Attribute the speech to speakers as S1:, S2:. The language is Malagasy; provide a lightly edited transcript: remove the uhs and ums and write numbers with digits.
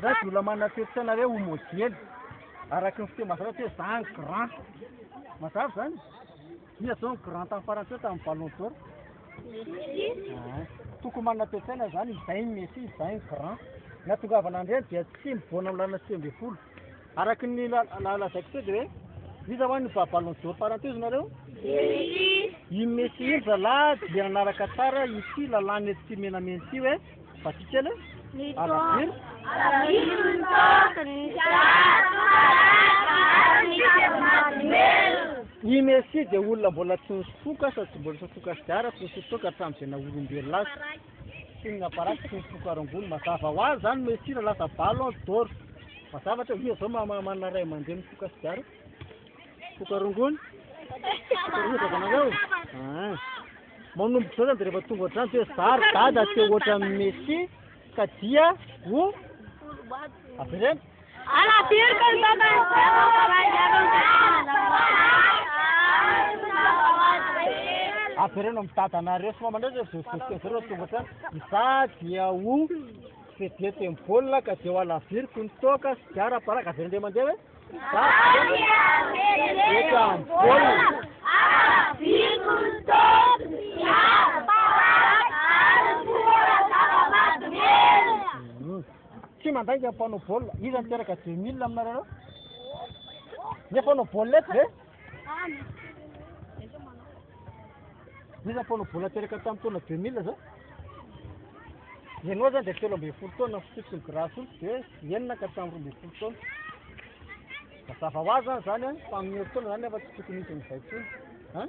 S1: zany dia olona manana toe-tsaina hoe ho modely. Araka ny fiteny mazava hoe za ny grand. Mazava izany? Iza zao ny grand tamin'ny farany teo tamin'ny ballon d'or? Ah, tokony manana toe-tsaina izany, izay ny Messi, izay ny grand. Ny hahatongavana an'ireny dia tsy mivoana amin'ny lalana 19. Araka ny lazaiko teo dia hoe iza hoa ny ballon d'or farany teo izy nareo? I Messi iny zalahy dia nanaraka tsara ity lalàna ety menamena ity hoe vakio kely e. Alaviro. I Messi dia olona mbola tsy nifoka sady tsy mbola nifoka sigara, tsy nisotro toaka hatramin'izay naha olombelona azy. Tsy ny appareil, tsy ny foka rongony. Mazava ho azy zany Messi raha lasa ballon d'or. Mazava hatreo, iza zao manana ray aman-dreny mifoka sigara? Foka rongony? Foka rongony dadanareo? Ah. Manomboka izao zany dia rehefa tonga ohatr'izany dia hoe za ry dada te ohatran'i Messi ka dia ho avereno. Avereno amin'ny dadanareo sy mamanareo zay zao zao zao rehefa tonga ohatr'izany. Izaho dia ho vedette amin'ny baolina ka dia ho alaviriko ny toaka, sigara, paraky. Avereno indray mandeha hoe. Izaho dia vedette amin'ny baolina. Tsy mandainga ny mpanao baolina. Iza no teraka 2000 aminareo? Ny mpanao baolina eto ve? Iza mpanao baolina teraka tamin'ny taona 2000 zao? Ianao zany dia 13 taona fitsipiky ny grassroots dia enina ka hatramin'ny 12 taona. Mazava ho azy zany zany an, fa amin'ny herintaona zany efa tsy tokony hisy an'izay intsony. An?